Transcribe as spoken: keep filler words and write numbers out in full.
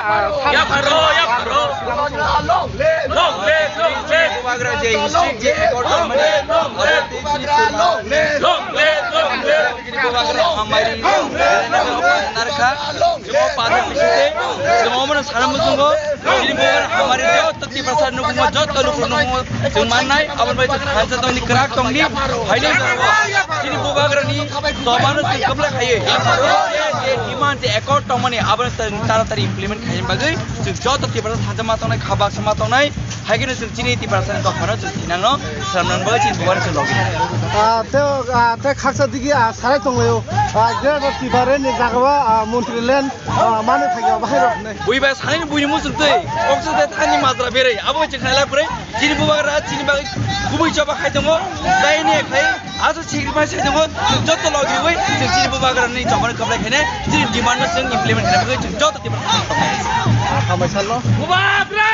Yapharo, yapharo. Long live, long live. Bubagra je history je record tongmani, abo tei chini Bubagra long live, long live, long live. Chini Bubagra hamari narkha. Chini Bubagra hamari joto Tiprasa nukmo joto luku nukmo chwng mannai, aboni bai chwng thansa tongni kwrak tongni, haino jora chini Bubagrani tomano chwng kwplai khaiwi. Demand je accord tongmani abono chwng taratari implement khaina bagwi chwng joto Tiprasa thansa ma tongnai, kha baksa ma tongnai, hai kheno chwng chini Tiprasani dophano chwng thinangno swnamnani bagwi chini Bubagrani chwng logi. Ah, tei, ah, tei khaksa digi, ah, sarai tonglaio. Ah, Greater Tipraland ni jagao, ah, Montri Land Ah, mano thangya bahai rok hinai. Bui bai sanai ni bui ni muchung twi. Kok se thani majra berei. Abo chwng khailai pore. Chini Bubagra chini bagwi kubui choba khai tongo. Dai ne khai. Aso chigri pai sai tongo. Joto logi wi. Chini Bubagra ni choba kwplai khaine. Chini demand no chwng implement khaina bagwi chwng joto tiba. Hamai salno. Bubagra!